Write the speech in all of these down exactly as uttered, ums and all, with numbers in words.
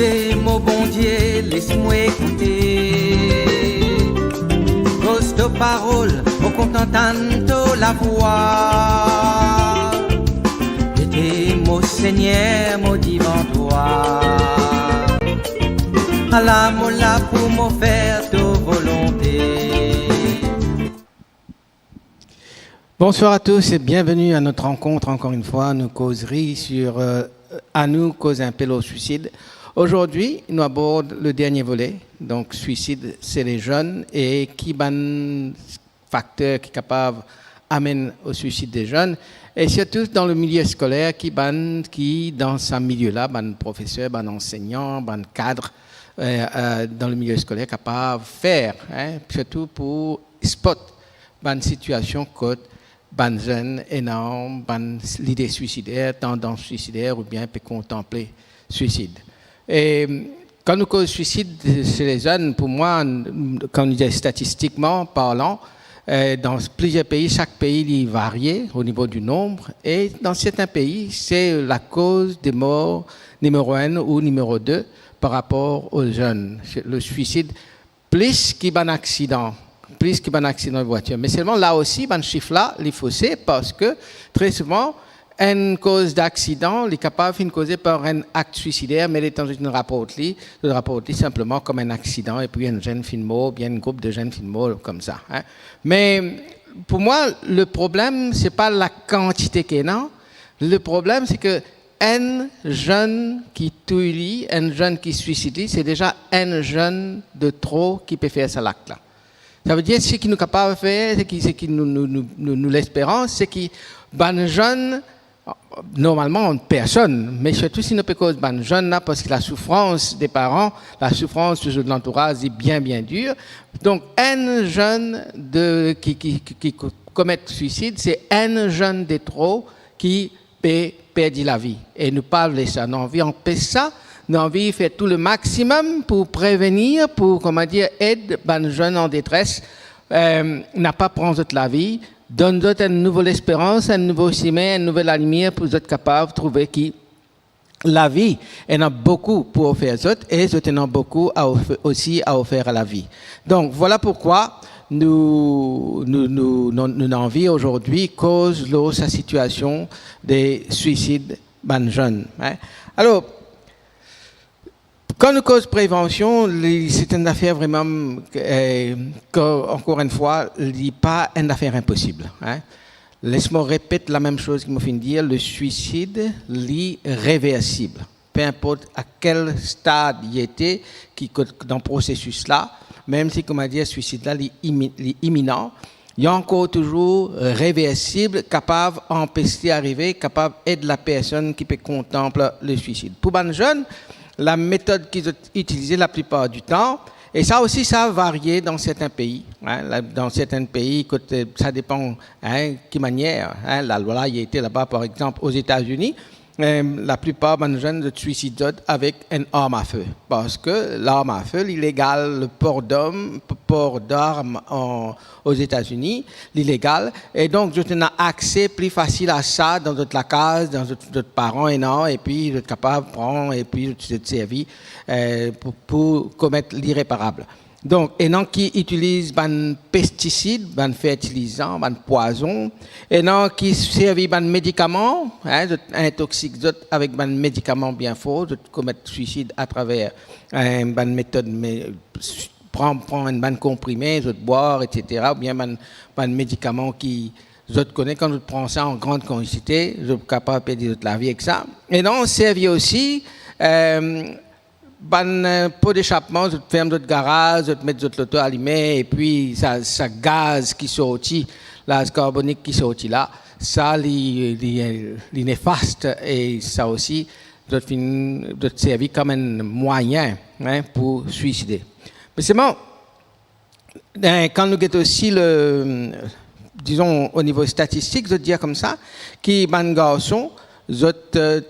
E mo Bondie, les mwa ekoute. Koz to parol, mo kontan tann to lavwa. Gete mo Segner, mo divan twa. Ala mo la pou mo fer to volonte. Bonsoir à tous et bienvenue à notre rencontre encore une fois, nos causeries sur euh, Anou koz inpe lor swisid. Aujourd'hui, nous abordons le dernier volet, donc suicide chez les jeunes, et ki bann fakter ki kapav amenn au suicide des jeunes, et surtout dans le milieu scolaire, ki bann ki dan sa milie la, bann profeser, bann ansegnan, bann kad, euh, euh, dan le milie skoler kapav fer, hein, sirtou pou spot bann sitiasion kot bann zenn ena bann lide swisider, tandans swisider oubien pe kontanple swisid. E kan nou koz swisid se les zenn, pou mwa, kan nou dir statistikman parlan, eh, dan plizier pei, sak pei li varie o nivo di nonb, e dan sertin pei, se lakoz de mor nimero enn ou nimero de par rapor o zenn. Se le swisid plis ki bann aksidan, plis ki bann aksidan de vwatir. Me selman la osi, bann sif la, li fose, parski tre souvan, enn koz daksidan, li kapav finn koze par enn akt swisider, me letan zot inn raport li, zot raport li sinpleman kom enn aksidan, epi enn zenn finn mor, oubien enn group de zenn finn mor koumsa, hein. Me pou mwa, le problem, se pa lakantite ki ena, le problem, se ki enn zenn ki touy li, enn zenn ki swisid li, se deza enn zenn de tro ki pe fer sa lak la. Savedir, seki nou kapav fer, seki, seki nou, nou, nou, nou, nou lesperans, seki bann zenn, normalman, personn, me sirtou si nou pe koz bann zenn la, parski lasoufrans de paran, lasoufrans de zot lantouraz, li bien, bien dir. Donk, enn zenn de, ki, ki, ki, ki ko-, komet swisid, se enn zenn de tro ki pe perdi lavi. E nou pa vle sa, nou anvi anpes sa, nou anvi fer tou le maximum pou prevenir, pou, kouma dir, ed bann zenn an detres, eh, napa pran zot lavi, donn zot enn nouvo lesperans, enn nouvo sime, enn nouvel lalimier pou zot kapav trouve ki lavi ena boukou pou ofer zot e zot ena boukou a ofe-, osi a ofer a lavi. Donk, vwala poukwa nou, nou, nou, nou, nou anvi azordi koz lor sa sitiasion de swisid bann zenn, hein. Alor, kan nou koz prevansion, li, se enn zafer vreman, eh, ki, ankor enn fwa, li pa enn zafer inposib, hein. Les mo repet lamem soz ki mo finn dir, le swisid, li reversib. Pe inport a kel stad li ete, ki kot dan prosesis la, mem si, kouma dir, swisid la, li imi-, li iminan, li ankor touzour reversib, kapav anpes li arive, kapav ed lapersonn ki pe kontanp le swisid. Pou bann zenn, lametod ki zot itilize laplipar ditan, e sa osi, sa varie dan sertin pei, hein, la, dan sertin pei, kot, eh, sa depan, hein, ki manier, hein, lalwa la, li ete laba, par exanp, Ozetazini, eh, laplipar bann zenn, zot swisid zot avek enn arm a fe, parski larm a fe, li legal, le port d'arm, p-, port d'arm an, Ozetazini, li legal, e donk zot ena akse pli fasil a sa dan zot lakaz, dan zot, zot paran ena, epi zot kapav pran, epi zot, zot servi, eh, pou, pou komet lireparab. Donk, ena ki itiliz bann pestisid, bann fertilizan, bann pwazon, ena ki servi bann medikaman, hein, zot intoksik zot avek bann medikaman bien for, zot komet swisid atraver, eh, bann metod, me, pran, pran enn bann konprime, zot bwar, et cetera, oubien bann, bann medikaman ki zot kone, kan zot pran sa an gran kantite, zot kapav perdi zot lavi ek sa. E non, servi osi, eh, bann, eh, po desapman, zot ferm zot garaz, zot met zot loto alime, epi sa, sa gaz ki sorti, gaz karbonik ki sorti la, sa li, li, li nefast, e sa osi, zot finn, zot servi kom enn mwayin, hein, pou swiside. Me selman, eh, kan nou get osi le, dizon, o nivo statistik, zot dir koumsa, ki bann garson, zot, eh,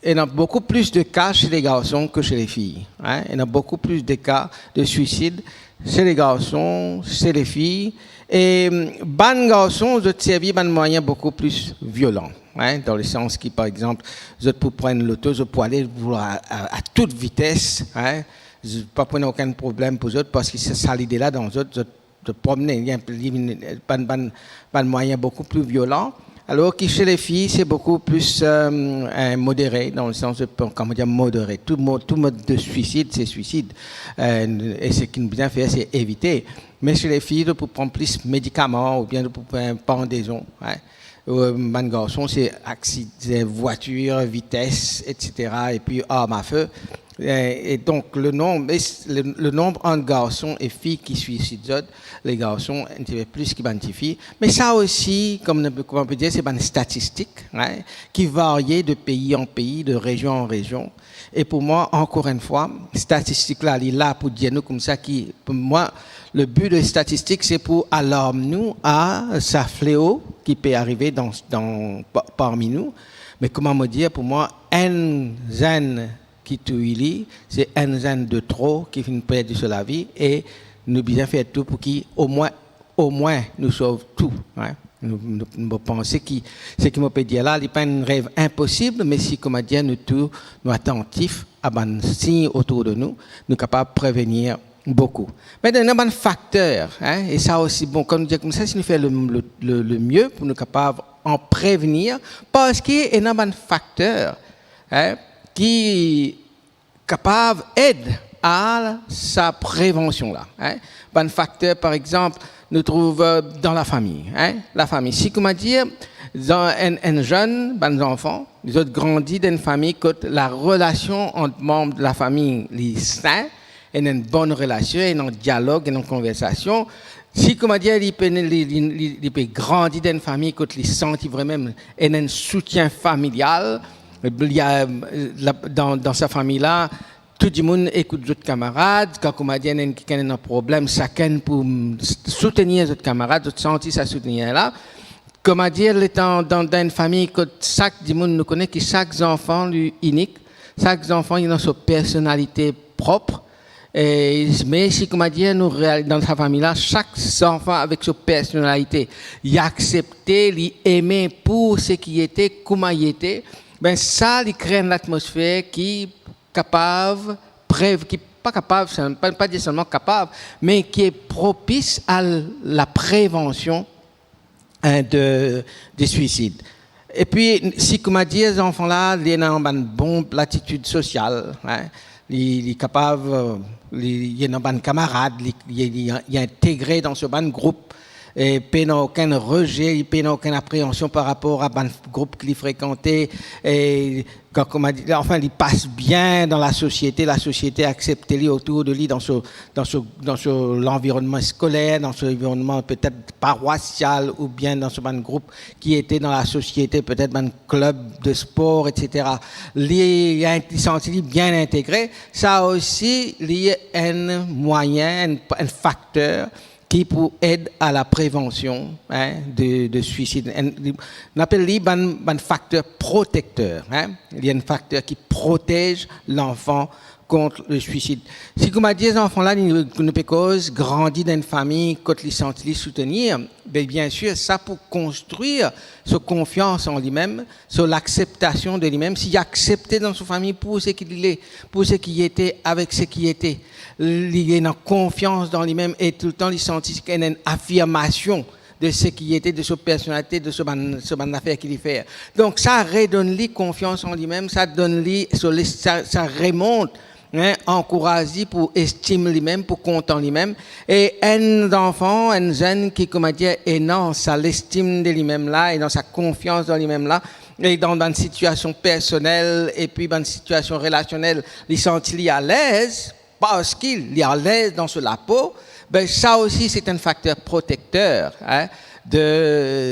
ena boukou plis de ka se le garson ke se le fi, hein. Ena boukou plis de ka de swisid se le garson, se le fi. E, mm, bann garson, zot servi bann mwayin boukou plis violan. hein, dan le sans ki, par exanp, zot pou pran loto, zot pou ale pou a, a, a tout vites, hein, zot pa pran okenn problem pou zot, parski sa, sa lide la dan zot, zot, zot promne, li, li, bann, bann, bann mwayin boukou pli violan. Alor ki se lefi, se boukou pli, euh, euh, modere, dan le sans, kouma dir, modere. Tout mo-, tout mod de swisid, se swisid. Euh, e seki nou bizin fer, se evite. Me se lefi, zot pou pran plis medikaman oubien zot pou pran pandezon, hein. Euh, bann garson, se aksid-, se vwatir, vites, et cetera, epi arm a fe. E, e donk, le nonb, e s-, le, le nonb ant garson e fi ki swisid zot, le garson enn tipe plis ki bann tifi. Me sa osi, kouma, kouma nou pe dir, se bann statistik, hein, ki varie de pei an pei, de rezion an rezion. E pou mwa, ankor enn fwa, statistik la, li la pou dir nou koumsa ki, pou mwa, le bi de statistik, se pou alarm nou a sa fleo ki pe arive dan, dan, pa-, parmi nou. Me kouma mo dir, pou mwa, enn zenn ki touy li, se enn zenn de tro ki finn perdi so lavi, e nou bizin fer tou pou ki omwin, omwin nou sov tou, hein. Nou, nou, mo panse ki, seki mo pe dir la, li pa enn rev inposib, me si, kouma dir, nou tou, nou atantif a bann sign otour de nou, nou kapav prevenir boukou. Me ena bann fakter, hein, e sa osi, bon, kan nou dir koumsa, si nou fer le, le, le, le mie pou nou kapav an prevenir, parski ena bann fakter, hein, ki kapav ed a sa prevansion la, hein. Bann fakter, par exanp, nou trouv, euh, dan lafami, hein, lafami. Si, kouma dir, dan enn, enn zenn, bann zanfan, zot grandi dan enn fami kot larelasion ant manb lafami li sin, ena enn bonn relasion, ena dialog, ena konversasion. Si, kouma dir, li pe, li, li, li, li pe grandi dan enn fami kot li santi vremem ena enn soutien familial, li a, la, dan, dan sa fami la, tou dimoun ekout zot kamarad, kan, kouma dir, ena enn, kikenn ena problem, sakenn pou, mm, s-, soutenir zot kamarad, zot santi sa soutenir la. Kouma dir, letan dan, dan enn fami kot sak dimoun, nou kone ki sak zanfan li inik, sak zanfan li ena so personalite prop, e, me si, kouma dir, nou real-, dan sa fami la, sak zanfan avek so personalite, li aksepte, li eme pou seki li ete, kouma li ete, be sa, li kre enn latmosfer ki kapav prev-, ki pa kapav, pa, pa dir selman kapav, me ki propis a laprevansion, hein, de, de swisid. Epi, si, kouma dir, zanfan la, li ena bann bon latitid sosial, hein, li, li kapav, euh, li, li ena bann kamarad, li, li, li, li integre dan so bann group, e pena okenn reze, pena okenn apreansion par rapor a bann group ki li frekante, e kan, kouma dir, anfin, li pas bien dan lasosiete, lasosiete aksepte li otour de li, dan so, dan so, dan so lanvironnman skoler, dan so lanvironnman petet parwasial, oubien dan so bann group ki ete dan lasosiete, petet bann klib de spor, et cetera. Li, li santi li bien integre. Sa osi, li enn mwayin, enn, enn fakter ki pou ed a laprevansion, hein, de, de swisid. Enn, li, nou apel li bann, bann fakter protekter, hein. Li enn fakter ki protez lanfan kont le swisid. Si, kouma dir, zanfan la, li, nou pe koz, grandi dan enn fami kot li santi li soutenir, be, biensir, sa pou konstrir so konfians an limem, so lakseptasion de limem, si li aksepte dan so fami pou seki li le, pou seki li ete, avek seki li ete, li ena konfians dan limem e toultan li santi ki ena enn afirmasion de seki li ete, de so personalite, de so bann, so bann zafer ki li fer. Donk, sa redonn li konfians an limem, sa donn li so les-, sa, sa remont, hein, ankouraz li pou estim limem, pou kontan limem. E enn zanfan, enn zenn ki, kouma dir, ena sa lestim de limem la, ena sa konfians dan limem la, e dan bann sitiasion personel, epi bann sitiasion relasionel, li santi li alez, parski li alez dan so lapo, be, sa osi, se enn fakter protekter, hein, de,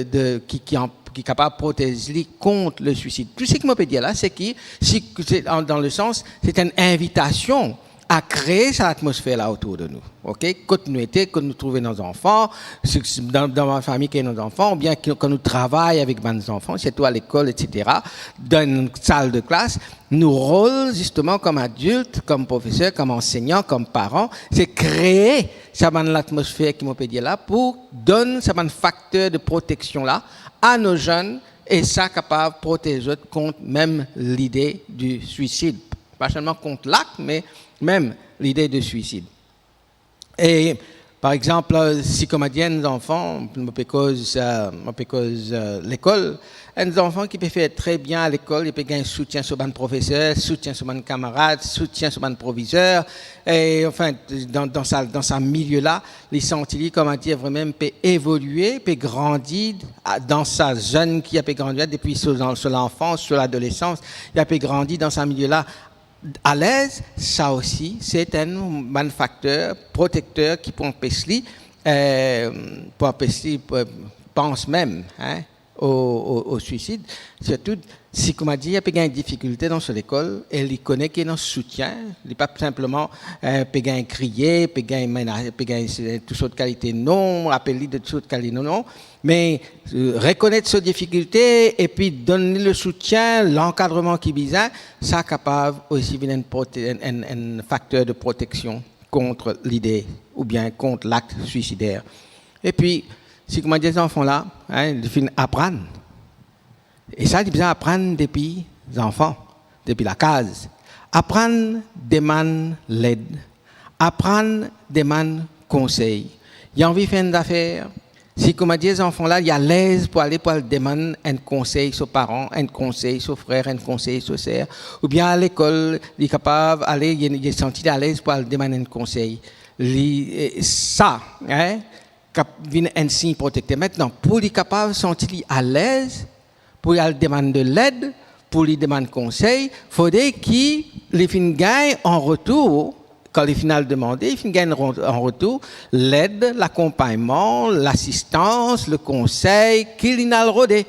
de, ki, ki an-, ki kapav protez li kont le swisid. Tou seki mo pe dir la, se ki, si, se, an, dan le sans, se enn invitasion a kree sa latmosfer la otour de nou, ok? Kot nou ete, kot nou trouve nou zanfan, si, si, dan, dan bann fami ki ena zanfan, oubien ki, kan nou travay avek bann zanfan, sirtou a lekol, et cetera, dan enn sal de klas, nou rol, zisteman, kom adilt, kom profeser, kom ansegnan, kom paran, se kree sa bann latmosfer ki mo pe dir la, pou donn sa bann fakter de proteksion la a nou zenn, e sa kapav protez zot kont mem lide di swisid. Pa selman kont lak, me mem lide di swisid. E, par exanp, si kouma dir enn zanfan, mo pe koz, eh, mo pe koz, eh, lekol, enn zanfan ki pe fer tre bien lekol, li pe gagn soutien so bann profeser, soutien so bann kamarad, soutien so bann provizer, e, anfin, dan, dan sa, dan sa milie la, li santi li, kouma dir, vremem pe evolie, pe grandi, a, dan sa zenn ki li pe grandi depi so, so lanfans, so ladolesans, li pe grandi dan sa milie la, alez, sa osi, se enn bann fakter protekter ki pou anpes li, eh, pou anpes li, eh, pans mem, hein, o, o, o swisid. Sirtou, si kouma dir, li pe gagn difikilte dan so lekol, e li kone ki ena soutien, li pa sinpleman, eh, pe gagn kriye, pe gagn mena-, pe gagn, eh, tou sort kalite non, apel li de tou sort kalite non, non. Me, eh, rekonet so difikilte epi donn li le soutien, lankadreman ki bizin, sa kapav osi vinn enn prote-, enn, enn, enn fakter de proteksion kont lide oubien kont lak swisider. Epi, si kouma dir zanfan la, hein, li finn aprann. E sa, li bizin aprann depi zanfan, depi lakaz. Aprann demann led. Aprann demann konsey. Li anvi fer enn zafer, si kouma dir zanfan la, li alez pou ale pou al demann enn konsey so paran, enn konsey so frer, enn konsey so ser, oubien lekol, li kapav ale, li, li santi li alez pou al demann enn konsey. Li, eh, sa, hein, kap vinn enn sign protekter. Aster, pou li kapav santi li alez, pou li al demann de led, pou li demann konsey, fode ki li finn gagn an retour, kan li finn al demande, li finn gagn an retour led, lakonpagnman, lasistans, lekonsey ki li al rode.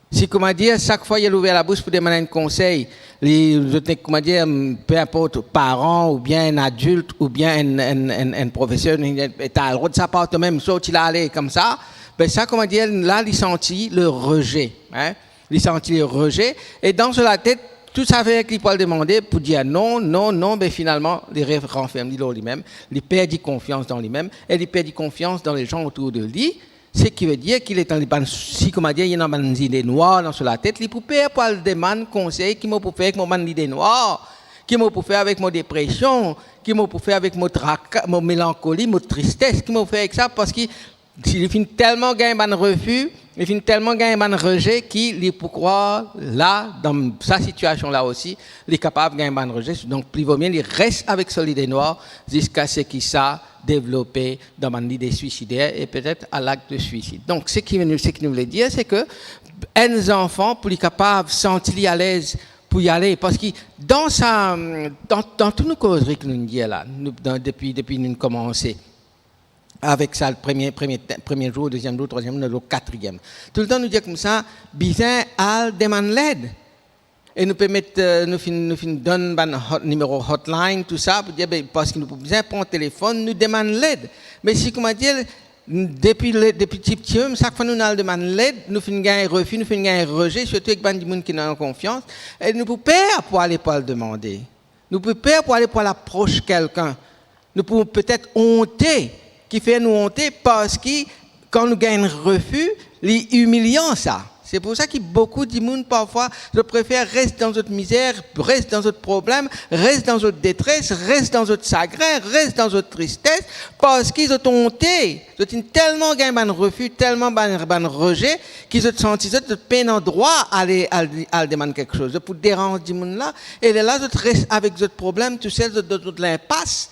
Si, kouma dir, sak fwa li al ouver labous pou demann enn konsey, li, zot nek, kouma dir, pe inport, paran oubien enn adilt oubien enn, enn, enn, enn profeser, li al rod sa par to mem, sorti la, ale koumsa, be sa, kouma dir, la, li santi le rejet, hein? Li santi le rejet, e dan so latet, tou sa fer ki li pou al demande, pou dir non, non, non, be finalman, li re-, ranferm li lor limem, li perdi konfians dan limem, e li perdi konfians dan lezan otour de li, seki ve dir ki letan li bann, si, kouma dir, li ena bann lide nwar dan so latet, li pou per pou al demann konsey, ki mo pou fer avek mo bann lide nwar, ki mo pou fer avek mo depresion, ki mo pou fer avek mo traka, mo melankoli, mo tristes, ki mo fer avek sa, parski si li finn telman gagn bann refi, li finn telman gagn bann reje ki li pou krwar la, dan sa sitiasion la osi, li kapav gagn bann reje. Donk, pli vomie li res avek so lide nwar ziska seki sa devlope dan bann lide swisider e petet a lak de swisid. Donk, seki nou, seki nou vle dir, se ke enn zanfan, pou li kapav santi li alez pou li ale, parski dan sa, dan, dan tou nou kozri ki nou dir la, nou, dan, depi, depi nou komanse, avek sa, premie, premie, premie zour, deziem zour, trwaziem zour, nou katriem. Toultan nou dir koumsa, bizin al demann led. E nou pe met, eh, nou finn, nou finn donn bann hot-, nimero hotline, tou sa, pou dir, be, parski nou pou bizin pran telefonn, nou demann led. Me si, kouma dir, depi le, depi tipti mem, sak fwa nou al demann led, nou finn gagn refi, nou finn gagn reje, sirtou avek bann dimoun ki nou ena konfians, e nou pou per pou ale pou al demande. Nou pou per pou ale pou al apros kelkenn. Nou pou petet onte, ki fer nou onte, parski kan nou gagn refi, li imilian sa. Se pou sa ki boukou dimoun parfwa, zot prefer res dan zot mizer, res dan zot problem, res dan zot detres, res dan zot sagrin, res dan zot tristes, parski zot onte, zot inn telman gagn bann refi, telman bann, bann reje, ki zot santi zot, zot pena drwa ale, al, al demann kiksoz. Zot pou deranz dimoun la, e lerla zot res avek zot problem tousel, zot, zot, zot linpas.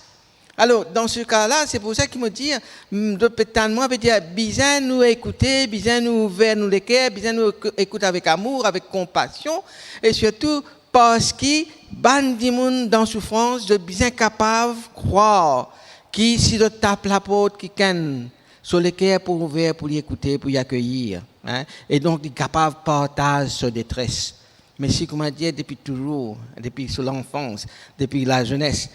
Alor, dan se ka la, se pou sa ki mo dir, mm, zot pe tann mwa, ve dir, bizin nou ekoute, bizin nou ouver nou leker, bizin nou ek-, ekout avek amour, avek konpasion, e sirtou parski bann dimoun dan soufrans, zot bizin kapav krwar ki si zot tap laport kikenn, so leker pou ouver pou li ekoute, pou li akeyir, hein? E donk, li kapav partaz so detres. Me si, kouma dir, depi touzour, depi so lanfans, depi lazenes,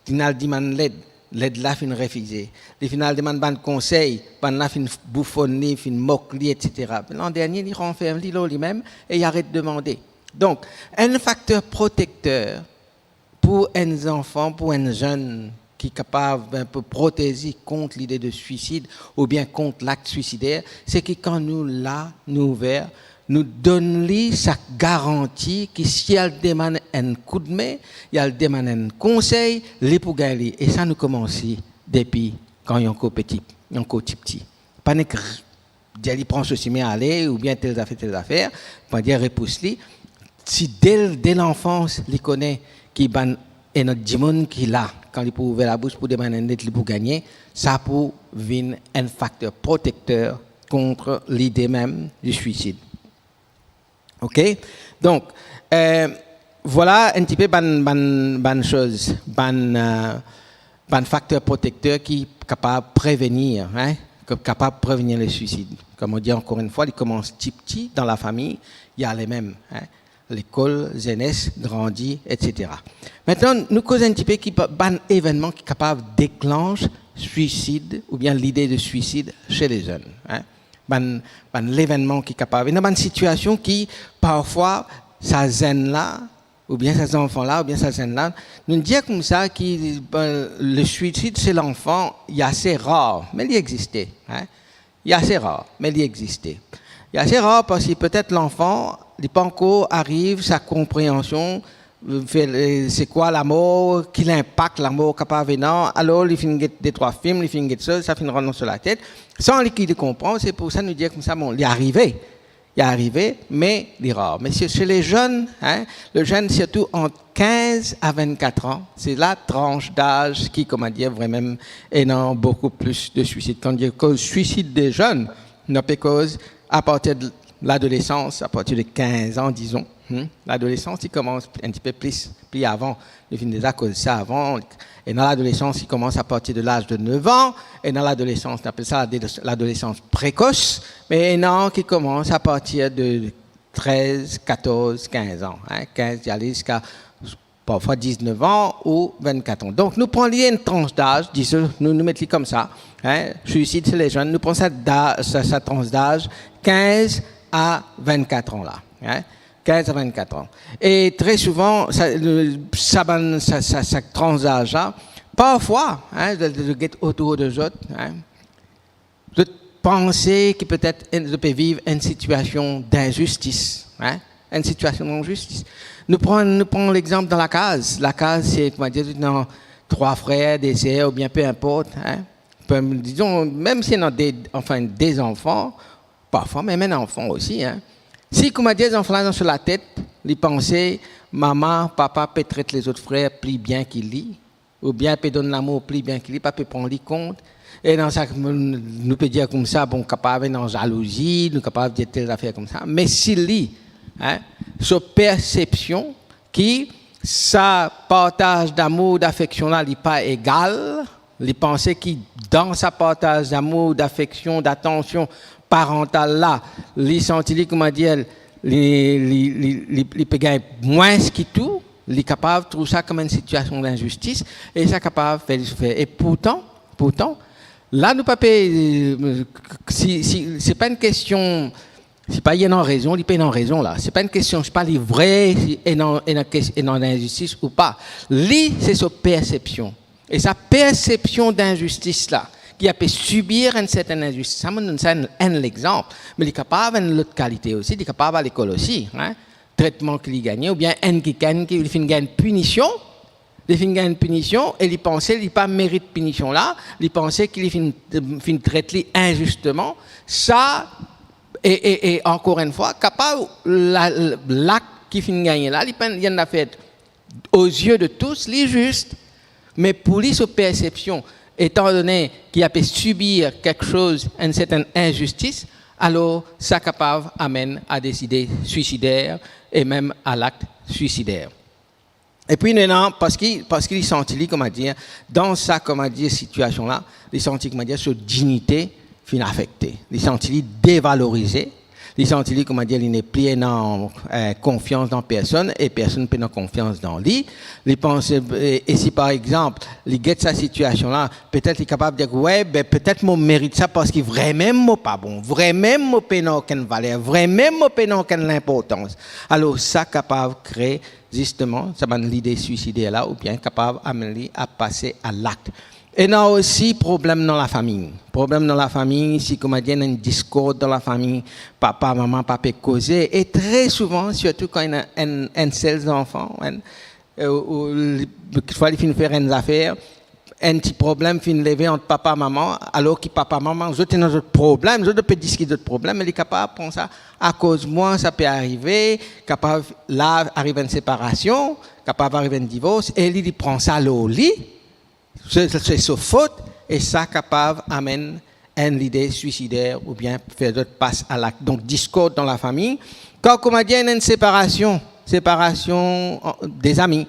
li finn al demann led, led la finn refize. Li finn al demann bann konsey, bann la finn boufonn li, finn mok li, etsetera. Landernie, li ranferm li lor limem e li aret demande. Donk, enn fakter protekter pou enn zanfan, pou enn zenn ki kapav inpe protez li kont lide de swisid oubien kont lak swisider, se ki kan nou la, nou ouver, nou donn li sa garanti ki si al demann enn koudme, li al demann enn konsey, li pou gagn li. E sa nou koumans li depi kan li ankor peti, li ankor tipti. Pa nek r-, dir li pran so sime ale, oubien tel zafer, tel zafer, pa dir repous li. Si de, de lanfans, li kone ki bann, ena dimoun ki la, kan li pou ouver labous pou demann enn led, li pou gagne, sa pou vinn enn fakter protekter kont lide mem di swisid. Ok? Donk, eh, vwala enn tipe bann, bann, bann soz, bann, eh, bann fakter protekter ki kapav prevenir, hein, ki kapav prevenir le swisid. Kouma nou dir ankor enn fwa, li koumans tipti dan lafami, li ale mem, hein, lekol, zenes, grandi, et cetera. Aster, nou koz enn tipe ki pa-, bann evennman ki kapav deklanse swisid oubien lide de swisid se lezenn, hein. Bann, bann levennman ki kapav, ena bann sitiasion ki parfwa sa zenn la, oubien sa zanfan la, oubien sa zenn la, nou dir koumsa ki, eh, le swisid se lanfan, li ase rar, me li existe, hein. Li ase rar, me li existe. Li ase rar parski petet lanfan, li pa ankor ariv sa konpreansion, eh, fer, eh, se kwa lamor, ki linpak lamor kapav ena, alor li finn get de trwa fim, li finn get soz, sa finn rant dan so latet, san li ki li konpran, se pou sa nou dir koumsa, bon, li arive. Li arive, me li rar. Me se, se lezenn, hein, lezenn sirtou ant kinz a vennkat an, se la trans daz ki, kouma dir, vremem ena boukou plis de swisid. Kan nou koz swisid de zenn, nou pe koz apartir de ladolesans, apartir de kinz an, dizon. Hmm? Ladolesans, li koumans enn tipe plis, pli avan. Nou finn deza koz sa avan. Ena ladolesans ki koumans apartir de laz de nef an, ena ladolesans, nou apel sa lade-, ladolesans prekos, me ena ki koumans apartir de trez, katorz, kinz an, hein, kinz, li ale ziska parfwa diznef an ou vennkat an. Donk, nou pran li enn trans daz, dizon, nou, nou met li koumsa, hein, swisid se lezenn, nou pran sa da-, sa, sa trans daz, kinz a vennkat an la, hein. Kinz a vennkat an. E tre souvan, sa, sa bann, sa, sa, sa trans daz la, parfwa, hein, zot, zot get otour de zot, hein, zot panse ki petet enn, zot pe viv enn sitiasion dinzistis, hein, enn sitiasion dinzistis. Nou pran, nou pran lexanp dan lakaz. Lakaz, se, kouma dir, nou ena trwa frer, de ser, oubien pe inport, hein. Pe, dizon, mem si ena de, anfin, de zanfan, parfwa mem enn anfan osi, hein. Si, kouma dir, zanfan la dan so latet, li panse mama, papa pe tret lezot frer pli bien ki li, oubien pe donn lamour pli bien ki li, pa pe pran li kont. E dan sa, nou pe dir koumsa, bon, kapav ena zalouzi, nou kapav dir tel zafer koumsa. Me si li, hein, so persepsion ki sa partaz damour, dafeksion la, li pa egal, li panse ki dan sa partaz damour, dafeksion, datansion parantal la, li santi li, kouma dir, li, li, li, li, li pe gagn mwins ki tou, li kapav trouv sa kom enn sitiasion dinzistis, e sa kapav fer li soufer. E pourtan, pourtan, la nou pa pe, euh, si, si, se pa enn kestion, si pa li ena rezon, li pena rezon la. Se pa enn kestion, se pa li vre, si ena, ena kes-, ena linzistis ou pa. Li, se so persepsion. E sa persepsion dinzistis la, ki li pe sibir enn sertenn inzistis. Sa, mo donn sa enn, enn lexanp, me li kapav enn lot kalite osi, li kapav lekol osi, hein, tretman ki li gagne, oubien enn kikenn ki li finn gagn pinision, li finn gagn pinision e li panse li pa merit pinision la, li panse ki li finn, finn tret li inzisteman. Sa, e, e, e ankor enn fwa, kapav la, lakt ki finn gagne la, li pa enn, li enn zafer aux yeux de tous, li zis, me pou li, so persepsion, etandone ki li pe sibir kiksoz, enn sertenn inzistis, alor sa kapav amenn a des idées suicidaires e mem a lakt swisider. Epi nou ena, parski, parski li santi li, kouma dir, dan sa, kouma dir, sitiasion la, li santi, kouma dir, so dignite finn afekte. Li santi li devalorize, li santi li, kouma dir, li nepli ena, eh, konfians dan personn e personn pena konfians dan li. Li panse, eh, e si par exanp, li get sa sitiasion la, petet li kapav dir, "We, be, petet mo merit sa parski vremem mo pa bon, vremem mo pena okenn valer, vremem mo pena okenn linportans." Alor, sa kapav kree zisteman sa bann lide swisider la, oubien kapav amenn li a pase a lakt. Ena osi problem dan lafami. Problem dan lafami, si kouma dir, ena enn diskord dan lafami, papa, mama pa pe koze, e tre souvan, sirtou kan ena enn, enn sel zanfan, enn, e, ou, ou li, kitfwa li finn fer enn zafer, enn ti problem finn leve ant papa, mama, alor ki papa, mama, zot ena zot problem, zot pe diskit zot problem, me li kapav pran sa, akoz mwa sa pe arive, kapav la ariv enn separasion, kapav ariv enn divors, e li, li pran sa lor li, se, se, se so fot, e sa kapav amenn enn lide swisider oubien fer zot pas a lakt. Donk, diskord dan lafami. Kan, kouma dir, ena enn separasion, separasion, an, dezami.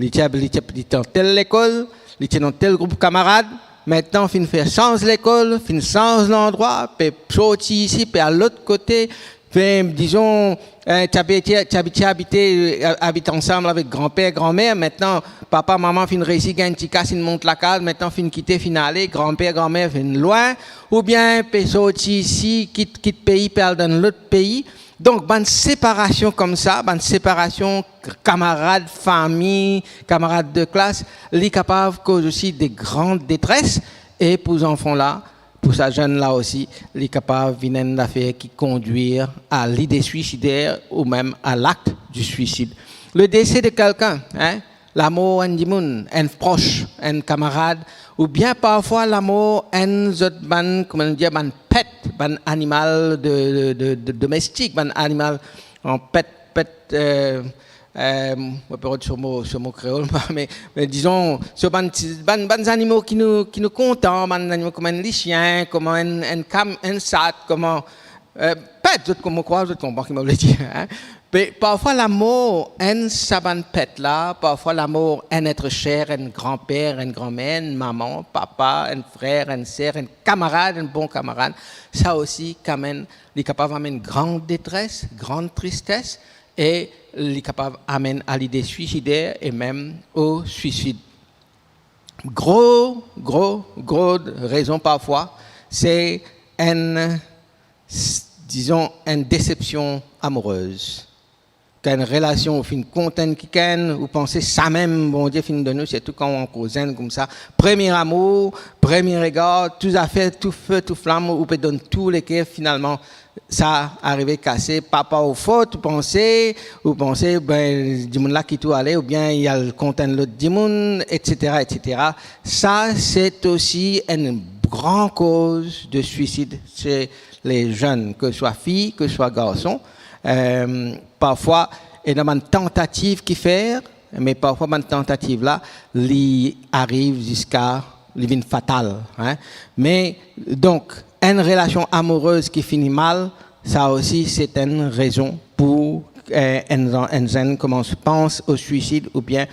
Li ti, li ti, li ti dan tel lekol, li ti dan tel group kamarad, mintnan finn fer sanz lekol, finn sanz landrwa, pe sorti isi, pe al lot kote, pe, dizon, eh, ti abitie, ti abitie abite, eh, abit ansam avek granper, granmer, mintnan papa, mama finn resi gagn ti kas, inn mont lakaz, mintnan finn kite, finn ale, granper, granmer finn lwin, oubien pe sorti isi, kit, kit pei, pe al dan lot pei. Donk, bann separasion koumsa, bann separasion k-, kamarad, fami, kamarad de klas, li kapav koz osi de gran detres, e pou zanfan la, pou sa zenn la osi, li kapav vinn enn zafer ki kondwir a lide swisider ou mem a l'acte du suicide. Le décès de quelqu'un, hein, lamor enn dimoun, enn pros, enn kamarad, oubien parfwa lamor enn zot bann, kouma nou dir, bann pet, bann animal de, de, de, de domestik, bann animal an pet, pet, eh, eh, mo pe rod so mo, so mo kreol, me, me dizon, so bann ti, bann, bann zanimo ki nou, ki nou kontan, bann zanimo kouma enn lisien, kouma enn, enn kam, enn sat, kouma, eh, pet, zot, mo krwar zot konpran ki mo vle dir, hein. Pe, parfwa lamor enn sa bann pet la, parfwa lamor enn et ser, enn granper, enn granmer, enn mama, papa, enn frer, enn ser, enn kamarad, enn bon kamarad, sa osi, kanmem, li kapav amenn gran detres, gran tristes, e li kapav amenn a lide swisider e mem o swisid. Gro, gro, gro rezon parfwa, se enn, s-, dizon, enn desepsion amourez. Kan enn relasion ou finn kontan kikenn, ou panse samem Bondie finn donn ou, sirtou kan ou ankor zenn koumsa, premie amour, premie regar, tou zafer, tou fe, tou flam, ou pe donn tou leker, finalman, sa arive kase, pa par ou fot, ou panse, ou panse, ben, dimoun la kit ou ale, oubien li al kontan lot dimoun, et cetera, et cetera. Sa, se osi enn gran koz de swisid chez les jeunes, ke swa fi, ke swa garson. Eh, parfwa, ena bann tantativ ki fer, me parfwa bann tantativ la, li ariv ziska, li vinn fatal, hein. Me, donk, enn relasion amourez ki fini mal, sa osi, se enn rezon pou, eh, enn, enn zenn koumans pans o swisid oubien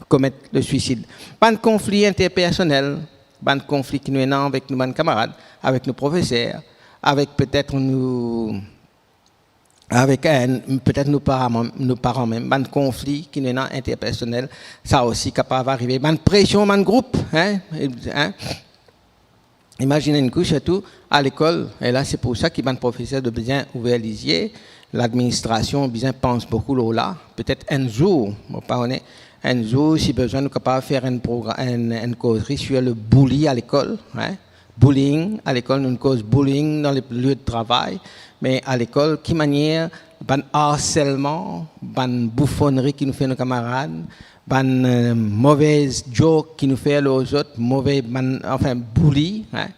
komet le swisid. Bann konfli interpersonel, bann konfli ki nou ena avek nou bann kamarad, avek nou profeser, avek petet nou, avek, eh, petet nou paran, nou paran mem, bann konfli ki nou ena interpersonel, sa osi kapav arive. Bann presion bann group, hein, hein. Imazinn enn kou, sirtou a lekol, e la, se pou sa ki bann profeser de bizin ouver lizie, ladministrasion bizin pans boukou lor la, petet enn zour, mo pa kone, enn zour, si bizin, nou kapav fer enn progra-, enn, enn kozri sur le bully a lekol, hein. Bullying a lekol, nou koz bullying dan le lie de travay, me a lekol, ki manier bann arselman, bann boufonnri ki nou fer nou kamarad, bann, eh, move joke ki nou fer lor zot, move bann, anfin, bully, hein.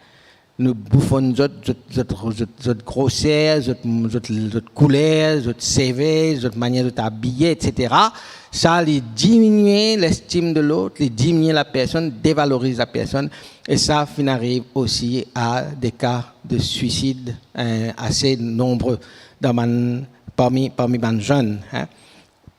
Nou boufonn zot, zot, zot, zot, zot groser, zot, zot, zot kouler, zot seve, zot manier zot abiye, et cetera. Sa, li diminie lestim de lot, li diminie lapersonn, devaloriz lapersonn, e sa finn ariv osi a de ka de swisid, eh, ase nonbre dan bann, parmi, parmi bann zenn, hein.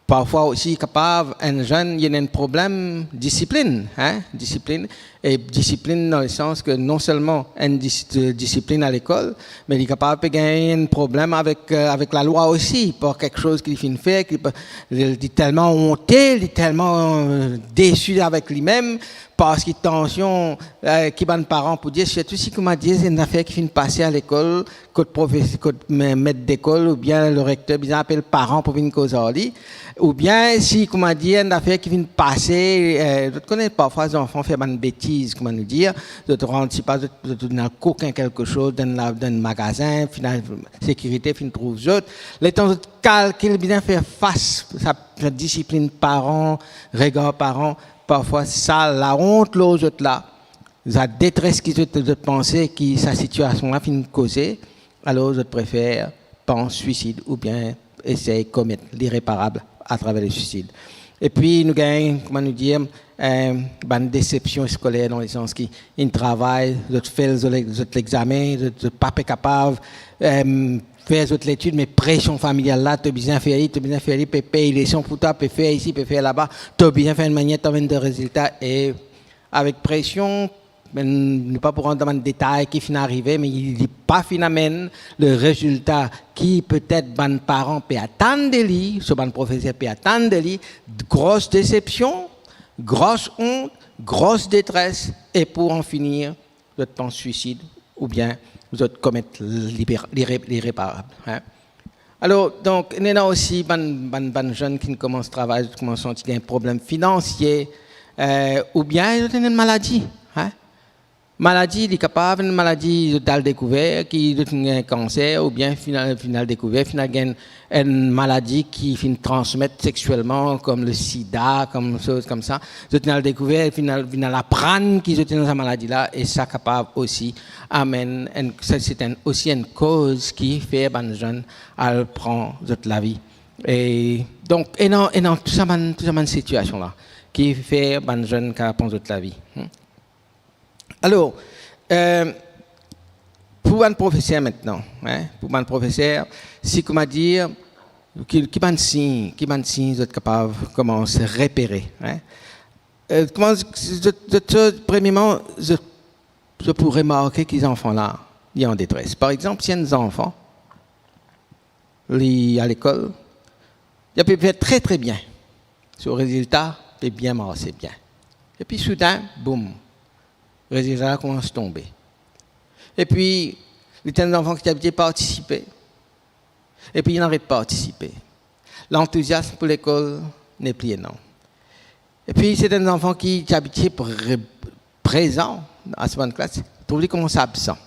Parfwa osi kapav enn zenn, li ena enn problem disiplinn, hein, disiplinn. E disiplinn dan le sans ke non selman enn dis-, disiplinn a lekol, me li kapav pe gagn enn problem avek, eh, avek lalwa osi, par kiksoz ki li finn fer, ki li pa, li, li telman onte, li telman, eh, desi avek limem, Parski tansion, eh, ki bann paran pou dir, sirtou si, kouma dir, se enn zafer ki finn pase a lekol, kot profes-, kot me-, met lekol oubien le rekter bizin apel paran pou vinn koz ar li, oubien si, kouma dir, enn zafer ki finn pase, eh, zot kone parfwa zanfan fer bann betiz, kouma nou dir, zot rant, sipa, zot, zot inn al kokin kelke soz, dan la, dan magazin, finn al, sekirite finn trouv zot. Letan zot kalkil bizin fer fas sa, sa disiplin paran, regar paran, parfwa sa laont lor zot la, sa detres ki zot, zot panse ki sa sitiasion la finn koze, alor zot prefer pans swisid oubien esey komet lireparab atraver le swisid. Epi nou gagn, kouma nou dir, eh, bann desepsion eskoler, dan lesans ki inn travay, zot fel zot le-, zot lexame, zot, zot pa pe kapav, eh, fer zot letid, me presion familial la, to bizin fer li, to bizin fer li, pe pey leson pou twa, pe fer isi, pe fer laba, to bizin fer enn manier, to amenn de rezilta, e avek presion, me nou pa pou rant dan bann detay ki finn arive, me li, li pa finn amenn le rezilta ki petet bann paran pe atann de li, so bann profeser pe atann de li, gros desepsion, gros ont, gros detres, e pou an finir, zot pans swisid oubien zot komet liber-, lire-, lireparab, hein. Alor, donk, ena osi bann, bann, bann zenn ki koumans travay, zot koumans santi gagn problem finansie, eh, oubien zot ena enn maladi, hein. Maladi, li kapav enn maladi zot al dekouver ki zot gagn kanser, oubien finn al, finn al dekouver, finn al gagn enn maladi ki finn transmet seksielman, kom le sida, kom soz koumsa. Zot finn al dekouver, finn al, finn al aprann ki zot ena sa maladi la, e sa kapav osi amenn enn, sa, se enn, osi enn koz ki fer bann zenn al pran zot lavi. E donk, ena, ena tou sa bann, tou sa bann sitiasion la ki fer bann zenn kapav pran zot lavi. Hmm. Alor, eh, pou bann profeser aster, hein, pou bann profeser, si, kouma dir, ki, ki bann sign, ki bann sign zot kapav koumans repere, hein? Eh, kouma zot, zot, zot, premierman, zot, zot pou remarke ki zanfan la, li an detres. Par exanp, si enn zanfan, li al lekol, li pe fer tre, tre bien. So rezilta pe bien marse bien. Epi soudin, boum, rezilta la koumans tonbe. Epi, li ti enn zanfan ki ti abitie partisipe. Epi, li aret partisipe. Lantoziasm pou lekol nepli ena. Epi, se enn zanfan ki ti abitie pre-, prezan a so bann klas, trouv li koumans absan.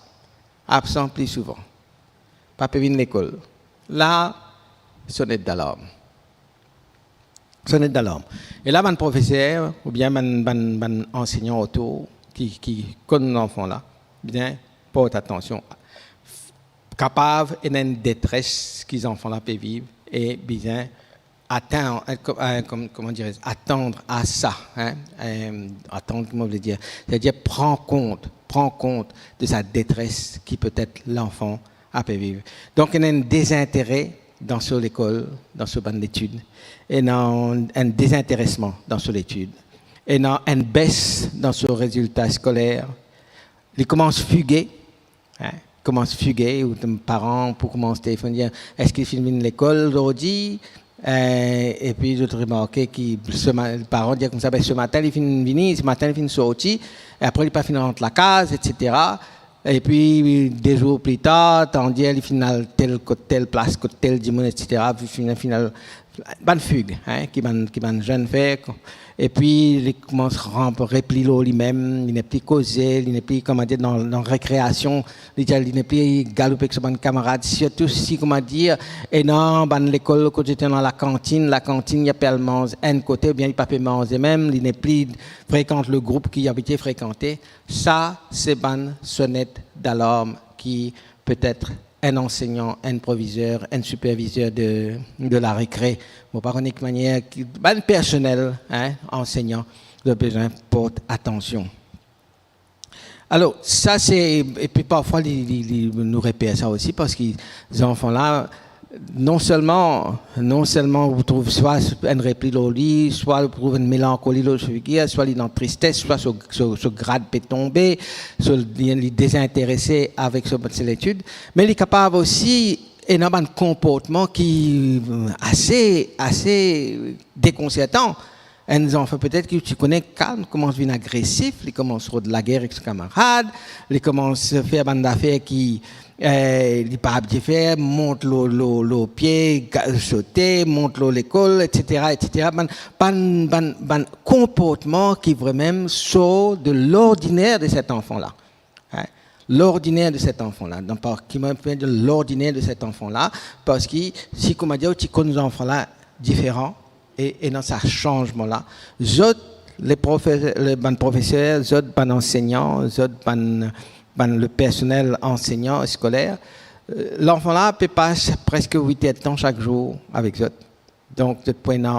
Absan pli souvan. Pa pe vinn lekol. La, sonet dalarm. Sonet dalarm. E la, bann profeser oubien bann, bann, bann ansegnan otour ki, ki konn zanfan la, bizin port atansion. Kapav ena enn detres ki zanfan la pe viv e bizin atann, eh, ko-, eh, kom-, kouma dirais, atann a sa, hein, eh, atann, kouma vle dir, setadir pran kont, pran kont de sa detres ki petet lanfan la pe viv. Donk, ena enn dezintere dan so lekol, dan so bann letid, ena enn dezinteresman dan so letid, ena enn bes dan so rezilta eskoler, li koumans fige, hein, koumans fige, ou to paran pou koumans telefonn, dir, eski li finn vinn lekol zordi? Eh, epi zot remarke ki so ma-, paran dir koumsa, "Be, so matin li finn vini, so matin li finn sorti, e apre li pa finn rant lakaz, et cetera." Epi de zour pli tar, tann dir li finn al tel kot, tel plas kot tel dimoun, et cetera. Finn, finn al, bann fig, hein, ki bann, ki bann zenn fer. Epi li koumans ranp-, repli lor limem, li nepli koze, li nepli, kouma dir, dan, dan rekreasion, li dir, li nepli galoup ek so bann kamarad, sirtou si, kouma dir, ena bann lekol kot ena lakantin, lakantin, li pe al manz enn kote, oubien li pa pe manze mem, li nepli frekant le group ki li abitie frekante. Sa, se bann sonet dalarm ki petet enn ansegnan, enn provizer, enn sipervizer de, de larekre, mo pa kone ki manier, ki, bann personel, hein, ansegnan, zot bizin port atansion. Alor, sa se, epi parfwa li, li, li, nou reper sa osi, parski zanfan la, non selman, non selman ou trouv swa enn repli lor li, swa ou trouv enn melankoli lor so figir, swa li dan tristes, swa so, so, so grad pe tonbe, so li, li dezinterese avek so, so letid, me li kapav osi ena bann konportman ki ase, ase dekonsertan. Enn zanfan petet ki ti kone kalm, koumans vinn agresif, li koumans rod lager ek so kamarad, li koumans fer bann zafer ki, eh, li pa abitye fer, mont lor, lor, lor pie, ga-, sote, mont lor lekol, et cetera, et cetera. Bann, bann, bann, bann konportman ki vremem sort de l'ordinaire de cet enfant-là. Hein? L'ordinaire de cet enfant-là. Donc, par, ki mo pe dir l'ordinaire de cet enfant-là, parski, si, kouma dir, ou ti konn zanfan la diferan, e, e dan sa sanzman la, zot, le profe-, le, bann profeser, zot, bann ansegnan, zot, bann, bann, le personnel enseignant scolaire, euh, lanfan la pe pas preske wit er de tan sak zour avek zot. Donk, zot pou ena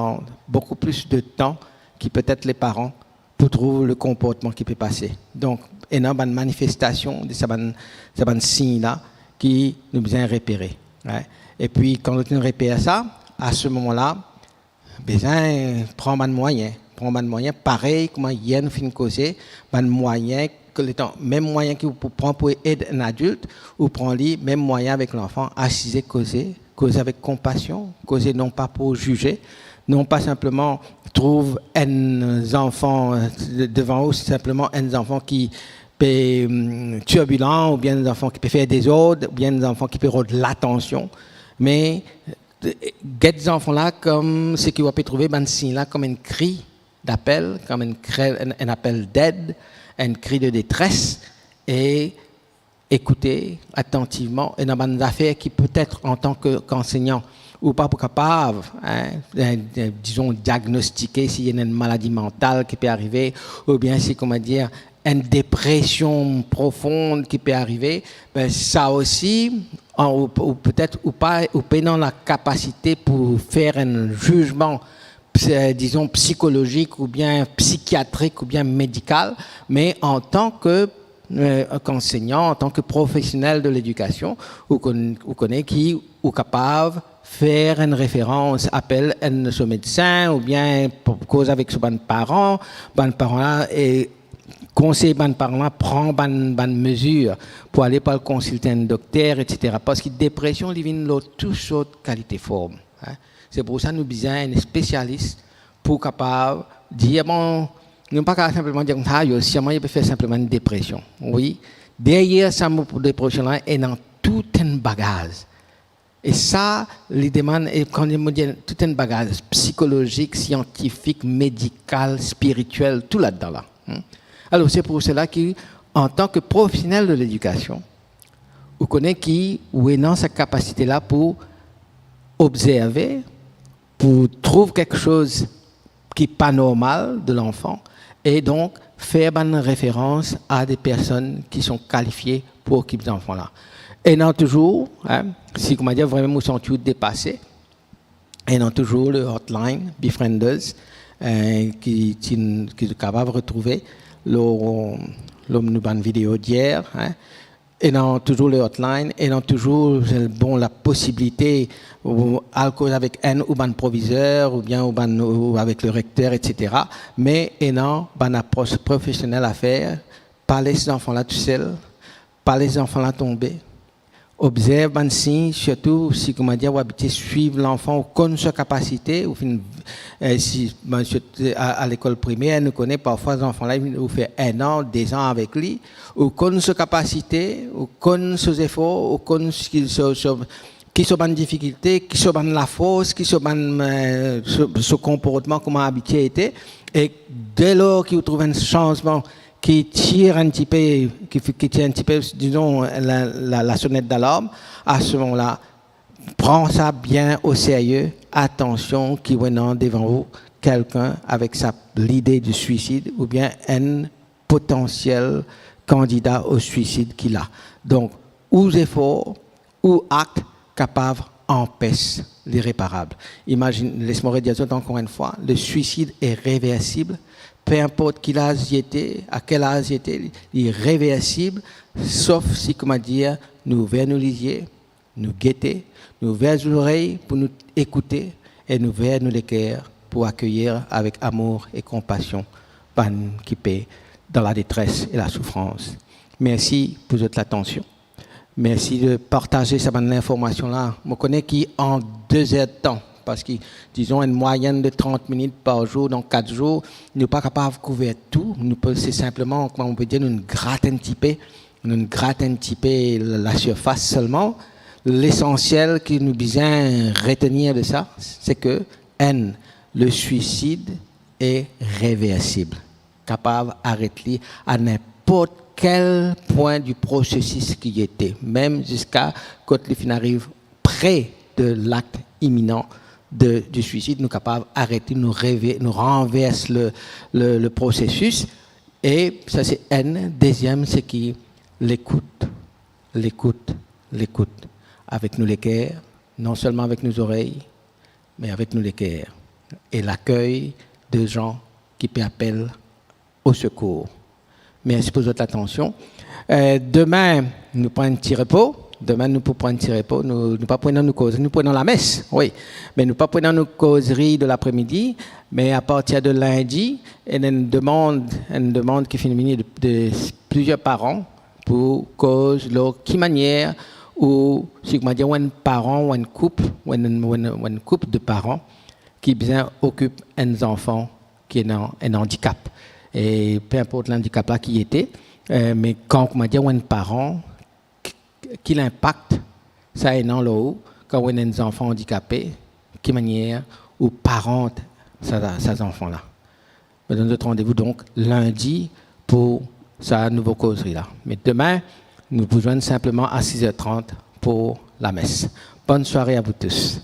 boukou plis de tan ki petet le paran pou trouv le konportman ki pe pase. Donk, ena bann manifestasion de sa bann, sa bann sign la ki nou bizin repere, hein. Epi, kan nou finn reper sa, a se moman la, bizin pran bann mwayin, pran bann mwayin, parey kouma yer nou finn koze, bann mwayin ke letan, mem mwayin ki ou pou pran pou ed enn adilt, ou pran li, mem mwayin avek lanfan, asize, koze, koze avek konpasion, koze non pa pou zize, non pa sinpleman trouv enn zanfan, eh, de-, devan ou, sinpleman enn zanfan ki pe, mm, tirbilan, oubien enn zanfan ki pe fer dezord, oubien enn zanfan ki pe rod latansion, me, eh, get zanfan la kom seki ou pe trouve bann sign la kom enn kri dapel, kom enn kri, enn, enn apel ded, enn kri de detres, e ekoute atantivman, ena bann zafer ki petet antan ke, k'ansegnan, ou pa pou kapav, hein, eh, eh, dizon, diagnostike si ena enn maladi mantal ki pe arive, oubien si, kouma dir, enn depresion profon ki pe arive, be, sa osi, an, ou, ou petet ou pa, ou pena lakapasite pou fer enn zizman, ps-, dizon, psikolozik oubien psikiatrik oubien medikal, me antan ke, eh, k'ansegnan, antan ke profesionel de ledikasion, ou konn-, ou kone ki ou kapav fer enn referans, apel enn so medsin, oubien p-, koz avek so bann paran, bann paran la, e konsey bann paran la pran bann, bann mezir pou ale pou al konsilte enn dokter, et cetera. Parski depresion, li vinn lor tou sort kalite form, hein. Se pou sa nou bizin enn spesialis pou kapav dir, bon, nou pa kapav sinpleman dir koumsa, "Ah, yo, sirman, li pe fer sinpleman enn depresion." Wi, deryer sa mo depresion la, ena tou enn bagaz. E sa, li demann, e kan mo dir tou enn bagaz psikolozik, siantifik, medikal, spiritiel, tou ladan la. Hmm? Alor, se pou sela ki, antan ke profesionel de ledikasion, ou kone ki ou ena sa kapasite la pou obzerve, pou trouv kiksoz ki pa normal de lanfan, e donk fer bann referans a de personn ki son kalifie pou okip zanfan la. Ena touzour, hein, si, kouma dir, vremem ou santi ou depase, ena touzour le hotline Befrienders, eh, ki, ki, ki kapav retrouve lor, lor nou bann video yer, hein. Ena touzour le hotline, ena touzour, bon, laposibilite ou al koz avek enn ou bann provizer, oubien ou bann, ou avek le rekter, et cetera. Me ena bann apros profesionel a fer, pa les zanfan la tousel, pa les zanfan la tonbe. Obzerv bann sign, sirtou si, kouma dir, ou abitie swiv lanfan, ou konn so kapasite, ou finn, eh, si, bann, sirtou a, a lekol primer, nou kone parfwa zanfan la, ou fer enn an, de zan avek li, ou konn so kapasite, ou konn so zefor, ou konn ki so, so, ki so bann difikilte, ki so bann lafors, ki so bann, eh, so, so konportman, kouma abitie ete, e delor ki ou trouv enn sanzman ki tir enn tipe, ki, ki tir enn tipe, dizon, la, la, la sonet dalarm, a se moman la, pran sa bien o serye, atansion ki ou ena devan ou kelkenn avek sa lide de swisid oubien enn potansiel kandida o swisid ki la. Donk, ou zefor, ou akt kapav anpes lireparab. Imazinn, les mo redir zot ankor enn fwa, le suicide est réversible, peu importe ki laz li ete, a kel laz li ete, li, li reversib, sof si, kouma dir, nou ouver nou lizie, nou gete, nou ouver zorey pou nou ekoute, e nou ouver nou leker pou akeyir avek amour e konpasion bann ki pe dan ladetres e lasoufrans. Mersi pou zot latansion. Mersi de partaze sa bann linformasion la. Mo kone ki an de zer de tan, Parski, dizon, enn mwayenn de trant minit par zour, dan kat zour, nou pa kapav kouver tou. Nou pe, se sinpleman, kouma nou pe dir, nou grat enn tipe, nou grat enn tipe la, la sirfas selman. Lesansiel ki nou bizin retenir de sa, se ke, enn, le suicide est réversible. Kapav aret li a ninport kel pwin di prosesis ki li ete, mem ziska kot li finn ariv pre de lakt iminan de, di suisid, nou kapav aret li, nou reve-, nou ranvers le, le, le prosesis. E sa se enn. Deziem, se ki lekout, lekout, lekout avek nou leker, non selman avek nou zorey, me avek nou leker, e lakey de zan ki pe apel o sekour. Mersi pou zot latansion. Eh, demin, nou pran enn ti repo. Demin, nou pou pran enn ti repo. Nou, nou pa pou ena nou koz, nou pou ena lames, wi. Me nou pa pou ena nou kozri de lapremidi. Me apartir de lindi, ena enn demann, enn demann ki finn vini de, de plizier paran pou koz lor ki manier ou, si kouma dir, ou enn paran, ou enn koup, ou enn, ou enn, ou enn koup de paran ki bizin okip enn zanfan ki ena enn andikap. E pe inport landikap la ki ete, eh, me kan, kouma dir, ou enn paran, ki, ki linpak sa ena lor ou, kan ou ena enn zanfan andikape, ki manier ou parant sa, sa zanfan la. Mo donn zot randevou donk lindi pou sa nouvo kozri la. Me demin, nou pou zwenn sinpleman a siz er trant pou lames. Bonn sware a vous tous.